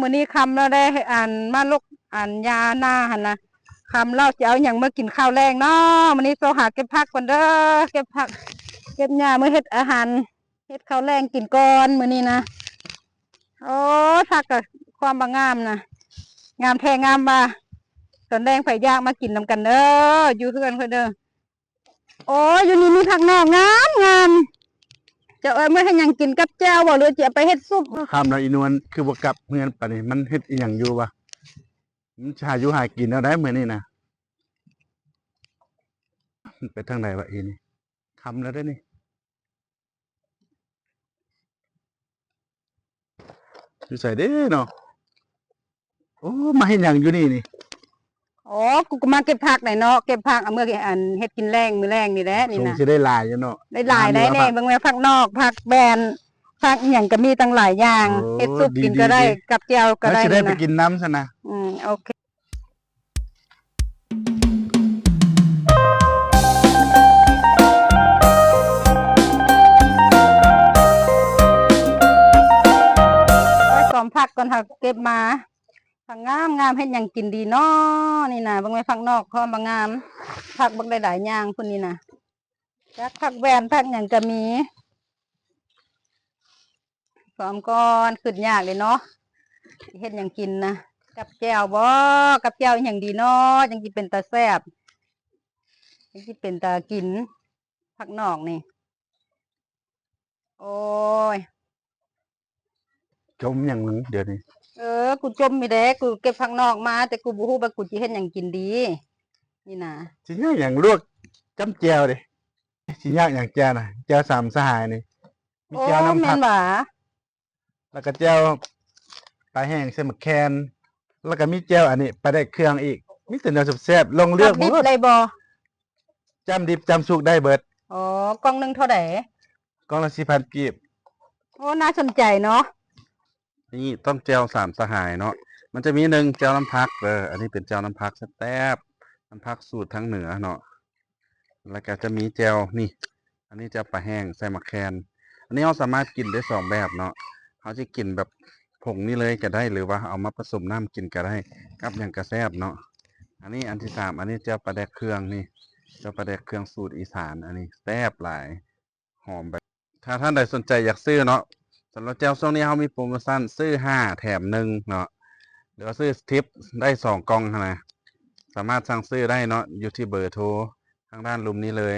ມື້ນີ້ຄ່ຳແລ້ວເດ້ ອັນ ມາລົກ ອັນ ຫຍ້ານາຫັ້ນນະ ຄ່ຳແລ້ວ ຊິເອົາຫຍັງມາກິນຂ້າວແລງເນາະ? ມື້ນີ້ໂຊຫາເກັບຜັກກ່ອນເດີ ເກັບຜັກ ເກັບຫຍ້າມາເຮັດອາຫານ ເຮັດຂ້າວແລງກິນກ່ອນມື້ນີ້ນະ. ໂອ້ຍ ຜັກກະຄວາມວ່າງາມນະ ງາມແທ້ງາມວ່າ. ຕອນແລງໃຜຢາກມາກິນນຳກັນເດີ ຢູ່ເຮືອນຂ້ອຍເດີ. ໂອ້ຍ ຢູ່ນີ້ມີຜັກນອກງາມໆ ເຈົ້າເອີຍ ມື້ເຮັດຫຍັງກິນ ກັບແຈ່ວບໍ່ ຫຼືຊິເອົາໄປເຮັດຊຸບ? ຄ່ຳແລ້ວ ອີນວນຄືບໍ່ກັບເຮືອນປານນີ້ ມັນເຮັດອີ່ຫຍັງຢູ່ວະ? ມັນຊິຫາຢູ່ຫາກິນແນວໃດມື້ນີ້ນະ? ມັນໄປທາງໃດວະອີນີ້? ຄ່ຳແລ້ວເດ້ນີ້. ຢູ່ໃສເດ້ເນາະ? ໂອ້ ມາເຮັດຫຍັງຢູ່ນີ້ນີ້? ອໍ ກູກໍມາເກັບຜັກໄດ໋ເນາະ ເກັບຜັກເອົາເມືອ ອັນ ເຮັດກິນແລງ ມື້ແລງນີ້ແຫຼະນີ້ນະ. ສົງຊິໄດ້ຫຼາຍຢູ່ເນາະ ໄດ້ຫຼາຍໄດ໋ແດ່. ເບິ່ງແມ່ ຜັກນອກ ຜັກແບນ ຜັກອີ່ຫຍັງກໍມີຕັ້ງຫຼາຍຢ່າງ. ເອີ ເຮັດຊຸບກິນກໍໄດ້ ກັບແຈ່ວກໍໄດ້. ຊິໄດ້ໄປກິນນຳຊັ້ນນະ. ອືມ ໂອເຄ. ໄປຊອມຜັກກ່ອນ ຫາເກັບມາ. ຜັກງາມໆ ເຮັດຫຍັງກິນດີເນາະນີ້ນະ. ເບິ່ງແມ່ ຜັກນອກພ້ອມມາງາມ ຜັກບັກໄດ້ຫຼາຍຢ່າງພຸ້ນນີ້ນະ. ຈັກຜັກແບນ ຜັກຫຍັງກະມີ. ຊອມກ່ອນ ຄຶດຍາກເດ້ເນາະ ເຮັດຫຍັງກິນນະ. ກັບແຈ່ວບໍ? ກັບແຈ່ວອີ່ຫຍັງດີເນາະ ຈັ່ງຊິເປັນຕາແຊບ ຈັ່ງຊິເປັນຕາກິນ ຜັກນອກນີ້. ໂອ້ຍ ຈົ່ມຫຍັງດຽວນີ້? ເອີ ກູຈົ່ມຢູ່ເດ້ ກູເກັບຜັກນອກມາ ແຕ່ກູບໍ່ຮູ້ວ່າກູຊິເຮັດຫຍັງກິນດີນີ້ນະ. ຊິຍາກຫຍັງ ລວກຈ້ຳແຈ່ວເດ້. ຊິຍາກຫຍັງແຈ່ວນະ ແຈ່ວສາມສະຫາຍນີ້ ມີແຈ່ວນ້ຳຜັກ ແລ້ວກໍແຈ່ວປາແຫ້ງໃສ່ໝາກແຄນ ແລ້ວກໍມີແຈ່ວອັນນີ້ ປາແດກເຄື່ອງອີກ ມີແຕ່ແນວແຊບໆ ລອງເລືອກເບິ່ງໂລດ. ຈ້ຳດິບ ຈ້ຳສຸກໄດ້ເບິດ. ອໍ ກ່ອງໜຶ່ງເທົ່າໃດ? ກ່ອງລະສີ່ພັນກີບ. ໂອ້ ໜ້າສົນໃຈເນາະ. ນີ້ຕ້ອງແຈ່ວສາມສະຫາຍເນາະ ມັນຈະມີໜຶ່ງ ແຈ່ວນ້ຳຜັກເດີ ອັນນີ້ເປັນແຈ່ວນ້ຳຜັກແຊບໆ ນ້ຳຜັກສູດທາງເໜືອເນາະ. ແລ້ວກໍຈະມີແຈ່ວນີ້ ອັນນີ້ແຈ່ວປາແຫ້ງໃສ່ໝາກແຄນ. ອັນນີ້ເຮົາສາມາດກິນໄດ້ສອງແບບເນາະ ເຮົາຊິກິນແບບຜົງນີ້ເລີຍກໍໄດ້ ຫຼືວ່າເອົາມາປະສົມນ້ຳກິນກໍໄດ້ ກັບຫຍັງກໍແຊບເນາະ. ອັນນີ້ອັນທີສາມ ອັນນີ້ແຈ່ວປາແດກເຄື່ອງນີ້ ແຈ່ວປາແດກເຄື່ອງສູດອີສານ ອັນນີ້ແຊບຫຼາຍ. ຫອມແບບ ຖ້າທ່ານໃດສົນໃຈຢາກຊື້ເນາະ ສຳລັບແຈ່ວຊ່ວງນີ້ເຮົາມີໂປຣໂມຊັນ ຊື້ຫ້າແຖມໜຶ່ງເນາະ ຫຼືວ່າຊື້ສິບໄດ້ສອງກ່ອງຫັ້ນນະ. ສາມາດສັ່ງຊື້ໄດ້ເນາະ ຢູ່ທີ່ເບີໂທທາງດ້ານລຸ່ມນີ້ເລີຍ.